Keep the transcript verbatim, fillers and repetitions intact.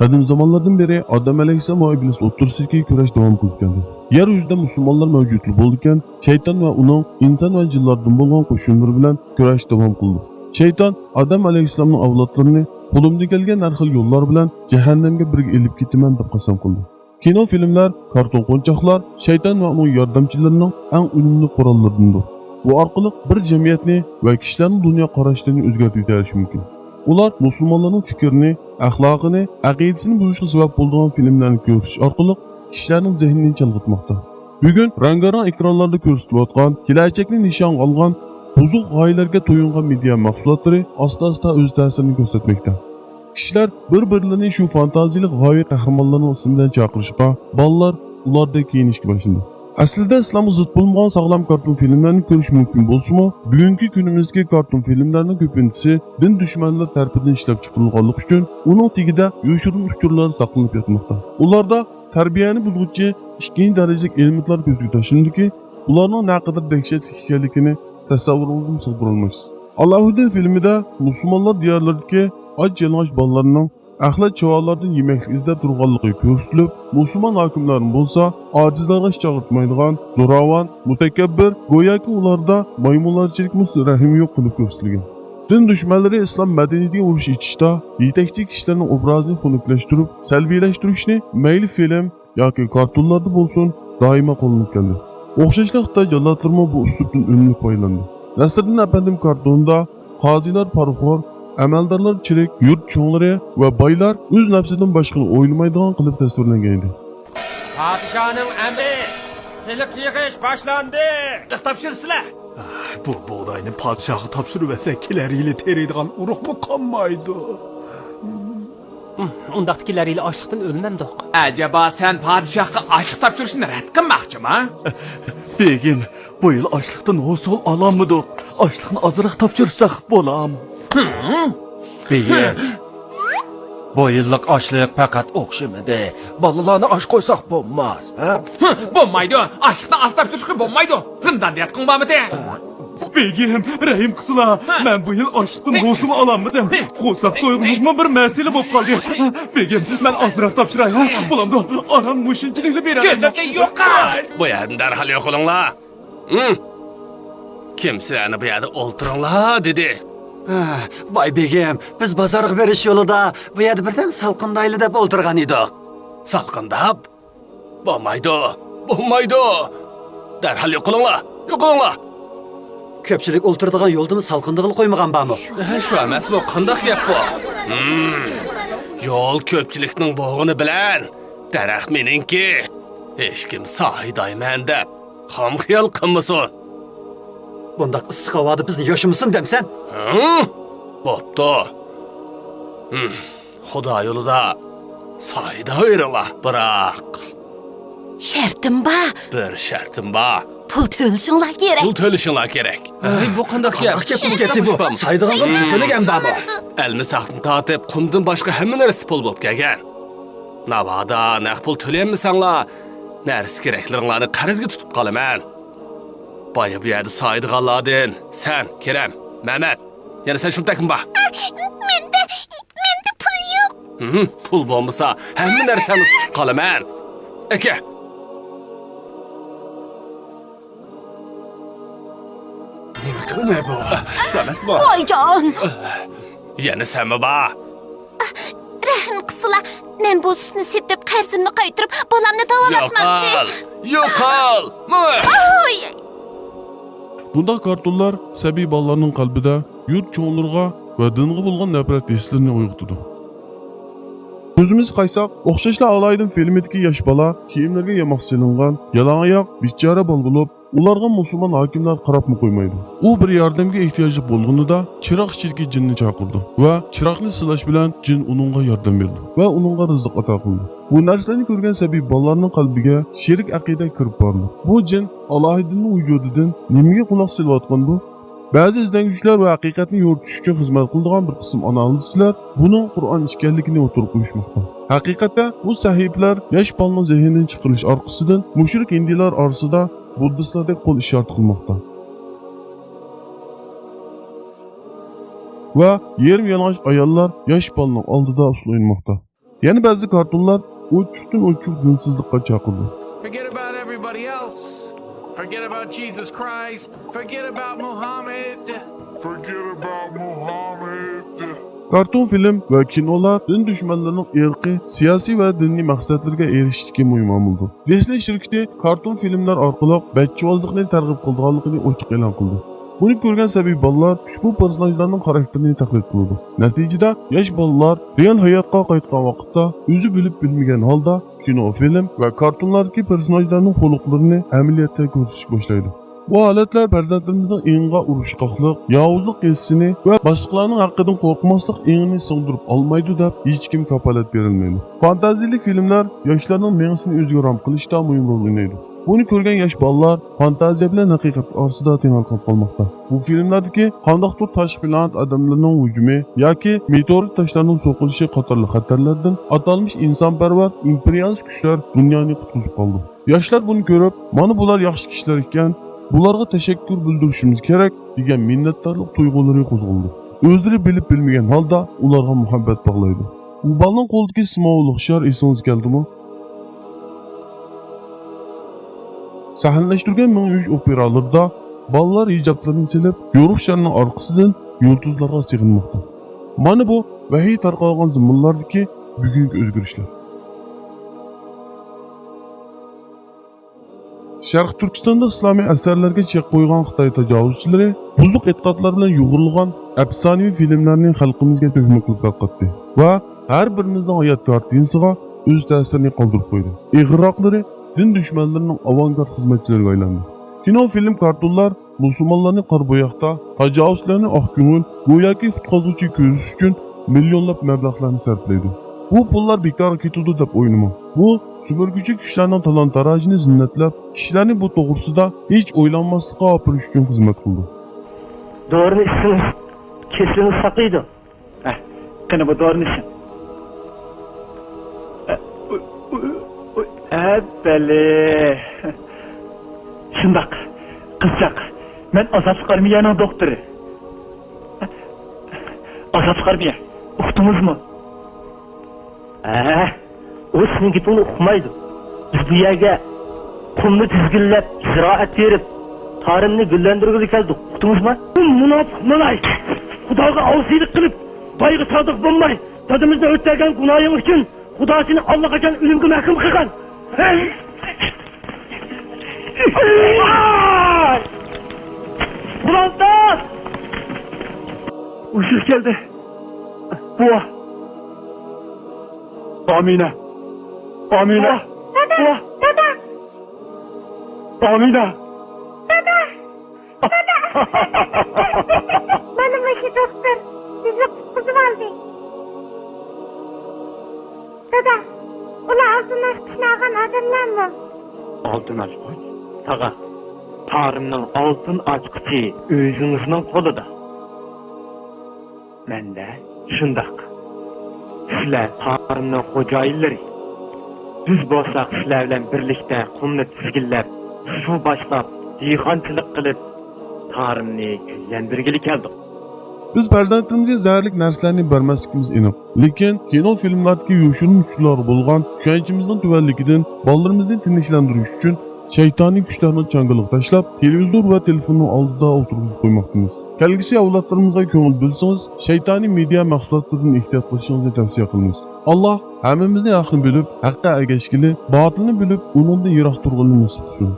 قەدىم زامانلاردىن بېرى ئادەم ئەلەيھىسسالام ۋە ئىبلىس ئوتتۇرىسىدىكى كۈرەش داۋام قىلىپ كەلدى. يەر يۈزىدە مۇسۇلمانلار مەۋجۇتلا بولىدىكەن، شەيتان ۋە ئۇنىڭ ئىنسان ۋە جىنلاردىن بولغان قوشۇنلىرى بىلەن كۈرەش داۋام قىلدى. شەيتان ئادەم ئەلەيھىسسالامنىڭ ئەۋلادلىرىنى قولۇمدىن كەلگەن ھەر خىل يوللار بىلەن جەھەننەمگە بىرگە ئېلىپ كېتىمەن دەپ قەسەم قىلدى. كىنو، فىلىملەر، كارتون قونچاقلار شەيتان ۋە ئۇنىڭ ياردەمچىلىرىنىڭ ئەڭ ئۈنۈملۈك قوراللىرىدىندۇر. بۇ ئارقىلىق بىر جەمئىيەتنى ۋە كىشىلەرنىڭ دۇنيا قاراشلىرىنى ئۆزگەرتىۋېتەلىشى مۇمكىن. ئۇلار مۇسۇلمانلارنىڭ پىكرىنى، ئەخلاقىنى، ئەقىدىسىنى بۇزۇشقا سەۋەب بولىدىغان فىلىملەرنى كۆرسىتىش ئارقىلىق كىشىلەرنىڭ زېھنىنى چالغىتماقتا. بۈگۈن رەڭگارەڭ ئېكرانلاردا كۆرسىتىلىۋاتقان، كېلەچەكنى نىشانغا ئالغان، بۇزۇق غايىلەرگە تويۇنغان مېدىيا مەھسۇلاتلىرى ئاستا-ئاستا ئۆز تەسىرىنى كۆرسەتمەكتە. كىشىلەر بىر-بىرلىرىنى شۇ فانتازىيىلىك غايىۋى قەھرىمانلارنىڭ ئىسمى بىلەن چاقىرىشقا، بالىلار ئۇلاردەك كىيىنىشكە باشلىدى. ئەسلىدە ئىسلامغا زىت بولمىغان ساغلام كارتون فىلىملەرنى كۆرۈش مۇمكىن بولسىمۇ، بۈگۈنكى كۈنىمىزدىكى كارتون فىلىملەرنىڭ كۆپىنچىسى دىن دۈشمەنلىرى تەرىپىدىن ئىشلەپ چىقىرىلغانلىقى ئۈچۈن، ئۇنىڭ تېگىدە يوشۇرۇن ئۇچۇرلار ساقلىنىپ ياتماقتا. ئۇلاردا تەربىيەنى بۇزغۇچى ئىككىنچى دەرىجىلىك ئېلېمېنتلار كۆزگە تاشلىنىدىكى، بۇلارنىڭ نەقەدەر دەھشەتلىك ئىكەنلىكىنى تەسەۋۋۇرىڭىزدىمۇ سىغدۇرالمايسىز. ئالاۋۇددىن فىلىمىدە مۇسۇلمانلار دىيارلىرىدىكى ئاچ-يالىڭاچ بالىلارنىڭ ئەخلەت چاۋانلاردىن يېمەكلىك ئىزدەپ تۇرغانلىقى كۆرسىتىلىپ، مۇسۇلمان ھاكىملارمۇ بولسا ئاجىزلارغا ئىچ ئاغرىتمايدىغان، زوراۋان، مۇتەكەببىر، گوياكى ئۇلاردا مايمۇنلارچىلىكمۇ رەھىمى يوق قىلىپ كۆرسىتىلگەن. دىن دۈشمەنلىرى ئىسلام مەدەنىيىتىگە ئۇرۇش ئېچىشتا يېتەكچى كىشىلەرنىڭ ئوبرازىنى خۇنۈكلەشتۈرۈپ، سەلبىيلەشتۈرۈشنى مەيلى فىلىم، ياكى كارتونلاردا بولسۇن، دائىما قوللىنىپ كەلدى. ئوخشاشلا خىتاي جاللاتلىرىمۇ بۇ ئۇسلۇبتىن ئۈنۈملۈك پايدىلاندى. نەسرىدىن ئەپەندىم كارتونىدا قازىلار پارىخور، ئەمەلدارلار چىرىك، يۇرت چوڭلىرى ۋە بايلار ئۆز نەپسىدىن باشقىنى ئويلىمايدىغان قىلىپ تەسۋىرلەنگەن ئىدى. پادىشاھنىڭ ئەمرى، سېلىق يىغىش باشلاندى. تاپشۇرسىلە. بۇ بۇغداينى پادىشاھقا تاپشۇرۇۋەتسەك، كېلەر يىلى تېرىيدىغان ئۇرۇقمۇ قالمايدۇ. ئۇنداقتا كېلەر يىلى ئاچلىقتىن ئۆلمەمدۇق. ئەجەبا سەن پادىشاھقا ئاشلىق تاپشۇرۇشنى رەت قىلماقچىمۇ؟ بېگىم، بۇ يىل ئاشلىقتىن ھوسۇل ئالالمىدۇق. ئاشلىقنى ئازراق تاپشۇرساق بولامۇ؟ ھىم. بېگىم، بۇ يىللىق ئاشلىق پەقەت ئوخشىمىدى. بالىلارنى ئاچ قويساق بولماس، ھە؟ ھىم، بولمايدۇ. ئاشلىقنى ئاز تاپشۇرۇشقا بولمايدۇ. زىنداندا ياتقۇڭ بارمىدى؟ بېگىم، رەھىم قىلسىلا، ھە. مەن بۇ يىل ئاشلىقتىن ھوسۇل ئالالمىدىم. ھە. قورساق تويغۇزۇشمۇ بىر مەسىلە بولۇپ قالدى. بېگىم، مەن ئازراق تاپشۇراي، ھە؟ بولامدۇ؟ ئانام مۇشۇنچىلىكلا بېرەلەيمەن. كۆزەتكەن يوققا! بۇ يەردىن دەرھال يوقىلىڭلار. ھىم. كىم سىلەرنى بۇ يەردە ئولتۇرۇڭلار دېدى؟ ھە، باي بېگىم، بىز بازارغا بېرىش يولىدا بۇ يەردە بىردەم سالقىندايلى دەپ ئولتۇرغان ئىدۇق. سالقىنداپ؟ بولمايدۇ، بولمايدۇ. دەرھال يوقىلىڭلار، يوقىلىڭلار. كۆپچىلىك ئولتۇرىدىغان يولدىمۇ سالقىندىغىلى قويمىغان بارمۇ؟ ھە، شۇ ئەمەسمۇ، قانداق گەپ بۇ؟ ھىم. يول كۆپچىلىكنىڭ بولغىنى بىلەن، دەرەخ مېنىڭكى. ھېچكىم سايىدايمەن دەپ خام خىيال قىلمىسۇن. بۇنداق ئىسسىق ھاۋادا بىزنى ياشىمىسۇن دەمسەن؟ ھىم؟ بوپتۇ. ھىم. خۇدا يولىدا سايىداۋېرىڭلار، بىراق. شەرتىم بار. بىر شەرتىم بار. پۇل تۆلىشىڭلار كېرەك. پۇل تۆلىشىڭلار كېرەك. ھەي، بۇ قانداق گەپ؟ قانداق گەپمۇ گەپتى بۇ؟ سايىدىغانغا پۇل تۆلىگەن بارمۇ؟ ئەلمىساقتىن تارتىپ قۇمدىن باشقا ھەممە نەرسە پۇل بولۇپ كەلگەن. ناۋادا نەق پۇل تۆلىيەلمىسەڭلار، نەرسە كېرەكلىرىڭلارنى قەرزگە تۇتۇپ قالىمەن. بايا بۇ يەردە سايىدىغانلاردىن سەن، كېرەم، مەمەت، يەنە سەن شۇنداقمۇ بار؟ مەندە، مەندە پۇل يوق. ھىم، پۇل بولمىسا، ھەممە نەرسەڭنى تۇتۇپ قالىمەن. ئەكە. نېمە قىلىمەن بۇ؟ شۇ ئەمەسمۇ؟ ۋايجان! يەنە سەنمۇ بار؟ رەھىم قىلسىلا، مەن بۇ سۈتنى سېتىپ، قەرزىمنى قايتۇرۇپ، بالامنى داۋالاتماقچى. يوقال! يوقال! ئاي! بۇنداق كارتونلار سەبىي بالىلارنىڭ قەلبىدە يۇرت چوڭلىرىغا ۋە دىنغا بولغان نەپرەت ھېسلىرىنى ئويغىتىدۇ. كۆزىمىزگە قايساق، ئوخشاشلا ئالايدىن فىلىمىدىكى ياش بالا كىيىملىرىگە ياماق سېلىنغان، يالاڭ ئاياق، بىچارە بالا بولۇپ، ئۇلارغا مۇسۇلمان ھاكىملار قاراپمۇ قويمايدۇ. ئۇ بىر ياردەمگە ئېھتىياجلىق بولغىنىدا، چىراغ ئىچىدىكى جىننى چاقىرىدۇ ۋە چىراغنى سىلاش بىلەن جىن ئۇنىڭغا ياردەم بېرىدۇ ۋە ئۇنىڭغا رىزىق ئاتا قىلىدۇ. بۇ نەرسىلەرنى كۆرگەن سەبىي بالىلارنىڭ قەلبىگە شېرىك ئەقىدە كىرىپ بارىدۇ. بۇ جىن ئالاھىدىننىڭ ۋۇجۇدىدىن نېمىگە قۇلاق سېلىۋاتقاندۇ؟ بەزى ئىزدەنگۈچىلەر ۋە ھەقىقەتنى يورۇتۇش ئۈچۈن خىزمەت قىلىدىغان بىر قىسىم ئانالىزچىلار بۇنىڭ قۇرئان ئىكەنلىكىنى ئوتتۇرىغا قويۇشماقتا. ھەقىقەتتە، بۇ سەھىپىلەر ياش بالىنىڭ زېھنىدىن چىقىرىلىش ئارقىسىدىن مۇشرىك ھىندىلار ئارىسىدا بۇددىستلاردەك قول ئىشارىتى قىلماقتا ۋە يېرىم يالىڭاچ ئاياللار ياش بالىنىڭ ئالدىدا ئۇسسۇل ئوينىماقتا. يەنە بەزى كارتونلار ئوچۇقتىن ئوچۇق دىنسىزلىققا چاقىرىدۇ. Forget about everybody else. Forget about Jesus Christ. Forget about Muhammad. Forget about Muhammad. كارتون فىلىم ۋە كىنولار دىن دۈشمەنلىرىنىڭ ئىرقىي، سىياسىي ۋە دىنىي مەقسەتلىرىگە ئېرىشىشتىكى مۇھىم ئامىلدۇر. دىسنېي شىركىتى كارتون فىلىملار ئارقىلىق بەچچىۋازلىقنى تەرغىب قىلىدىغانلىقىنى ئوچۇق ئېلان قىلدى. بۇنى كۆرگەن سەبىي بالىلار ئۇشبۇ پېرسوناژلارنىڭ خاراكتېرىنى تەقلىد قىلىدۇ. نەتىجىدە، ياش بالىلار رېئال ھاياتقا قايتقان ۋاقىتتا ئۆزى بىلىپ بىلمىگەن ھالدا كىنو، فىلىم ۋە كارتونلاردىكى پېرسوناژلارنىڭ قۇلۇقلىرىنى ئەمەلىيەتتە كۆرسىتىشكە باشلايدۇ. بۇ ھالەتلەر پەرزەنتلىرىمىزنىڭ ئېڭىغا ئۇرۇشقاقلىق، ياۋۇزلۇق ھېسسىنى ۋە باشقىلارنىڭ ھەققىدىن قورقماسلىق ئېڭىنى سىڭدۈرۈپ ئالمايدۇ دەپ ھېچكىم كاپالەت بېرەلمەيدۇ. فانتازىيەلىك فىلىملەر ياشلارنىڭ مېڭىسىنى ئۆزىگە رام قىلىشتا مۇھىم رول ئوينايدۇ. بۇنى كۆرگەن ياش بالىلار فانتازىيە بىلەن ھەقىقەت ئارىسىدا تېڭىرقاپ قالماقتا. بۇ فىلىملەردىكى قانداقتۇر تاشقى پلانېت ئادەملىرىنىڭ ھۇجۇمى ياكى مېتېئورىت تاشلارنىڭ سوقۇلۇشى قاتارلىق خەتەرلەردىن ئاتالمىش ئىنسانپەرۋەر ئىمپېرىيالىست كۈچلەر دۇنيانى قۇتقۇزۇپ قالىدۇ. ياشلار بۇنى كۆرۈپ، مانا بۇلار ياخشى كىشىلەر ئىكەن، بۇلارغا تەشەككۈر بىلدۈرۈشىمىز كېرەك، دېگەن مىننەتدارلىق تۇيغۇلىرى قوزغىلىدۇ. ئۆزلىرى بىلىپ بىلمىگەن ھالدا ئۇلارغا مۇھەببەت باغلايدۇ. ئۇ بالىنىڭ قولىدىكى سىمۋوللۇق شار ئېسىڭىزگە كەلدىمۇ؟ سەھنىلەشتۈرگەن مىڭ يۈز ئوپېرالىرىدا بالىلار ھىجابلىرىنى سېلىپ، يورۇق شارنىڭ ئارقىسىدىن يۇلتۇزلارغا سېغىنماقتا. مانا بۇ ۋەھىي تارقالغان زېمىنلاردىكى بۈگۈنكى ئۆزگىرىشلەر. شەرقىي تۈركىستاندا ئىسلامىي ئەسەرلەرگە چەك قويغان خىتاي تاجاۋۇزچىلىرى بۇزۇق ئېتىقادلار بىلەن يۇغۇرۇلغان ئەپسانىۋى فىلىملەرنى خەلقىمىزگە تۆھمە قىلىپ تارقاتتى ۋە ھەر بىرىمىزنىڭ ھايات كارتىنىسىغا ئۆز تەسىرىنى قالدۇرۇپ قويدى. ئېغىرراقلىرى دىن دۈشمەنلىرىنىڭ ئاۋانگارت خىزمەتچىلىرىگە ئايلاندى. كىنو، فىلىم، كارتونلار مۇسۇلمانلارنى قارا بوياقتا، تاجاۋۇزچىلارنى ئاق كۆڭۈل، گوياكى قۇتقازغۇچى كۆرسىتىش ئۈچۈن مىليونلاپ مەبلەغلەرنى سەرپلەيدۇ. بۇ پۇللار بىكارغا كېتىدۇ دەپ ئويلىماڭ. بۇ سۈمۈرگۈچى كۈچلەرنىڭ تالان-تاراجىنى زىننەتلەپ، كىشىلەرنى بۇ توغرىسىدا ھېچ ئويلانماسلىققا ئاپىرىش ئۈچۈن خىزمەت قىلىدۇ. دورىنى ئىچسىڭىز، كېسىلىنى ساقىيىدۇ. ھە، قېنى بۇ دورىنى ئىچىڭ. ھە، ئۇي، ئۇي، ئۇي، ھە، بەلى. شۇنداق، قىزچاق، مەن ئازادلىق ئارمىيەنىڭ دوختۇرى. ئازادلىق ئارمىيە، ئۇقتىڭىزمۇ؟ ھە، ئۇ سېنىڭ گېپىڭنى ئۇقمايدۇ. بىز بۇ يەرگە قۇمنى تىزگىنلەپ، زىرائەت تېرىپ، تارىمنى گۈللەندۈرگىلى كەلدۇق. ئۇقتىڭىزمۇ؟ مۇناپىق مالاي! خۇداغا ئاۋسىيلىق قىلىپ، بايغا سادىق بولماي، دادىمىزنى ئۆلتۈرگەن گۇناھىڭ ئۈچۈن خۇدا سېنى ئاللىقاچان ئۆلۈمگە مەھكۇم قىلغان. قۇرانتاس! ئۇششۇق كەلدى. بوۋا. ئامىنە. ئامىنە. بوۋا. بوۋا. ئامىنە. مانا مۇشۇ دوختۇر بىزنى قۇتقۇزۇۋالدى. دادا، ئۇلار ئالتۇن ئاچقۇچنى ئالغان ئادەملەرمۇ؟ ئالتۇن ئاچقۇچ؟ تاغا، تارىمنىڭ ئالتۇن ئاچقۇچى ئۆزىڭىزنىڭ قولىدا. مەندە شۇنداق. سىلەر تارىمنىڭ خوجايىنلىرى. بىز بولساق سىلەر بىلەن بىرلىكتە قۇمنى تىزگىنلەپ، سۇ باشلاپ، دېھقانچىلىق قىلىپ، تارىمنى گۈللەندۈرگىلى كەلدۇق. بىز پەرزەنتلىرىمىزگە زەھەرلىك نەرسىلەرنى بەرمەسلىكىمىز ئېنىق. لېكىن كىنو، فىلىملاردىكى يوشۇرۇن ئۇچۇرلارغا بولغان چۈشەنچىمىزنىڭ تۆۋەنلىكىدىن بالىلىرىمىزنى تىنچلاندۇرۇش ئۈچۈن شەيتانىي كۈچلەرنىڭ چاڭگىلىغا تاشلاپ، تېلېۋىزور ۋە تېلېفوننىڭ ئالدىدا ئولتۇرغۇزۇپ قويماقتىمىز. كەلگۈسى ئەۋلادلىرىمىزغا كۆڭۈل بۆلسىڭىز، شەيتانىي مېدىيا مەھسۇلاتلىرىدىن ئېھتىيات قىلىشىڭىزنى تەۋسىيە قىلىمىز. ئاللا ھەممىمىزنى ھەقنى بىلىپ، ھەققە ئەگەشكىلى، باتىلنى بىلىپ، ئۇنىڭدىن يىراق تۇرغىلى نېسىپ قىلسۇن.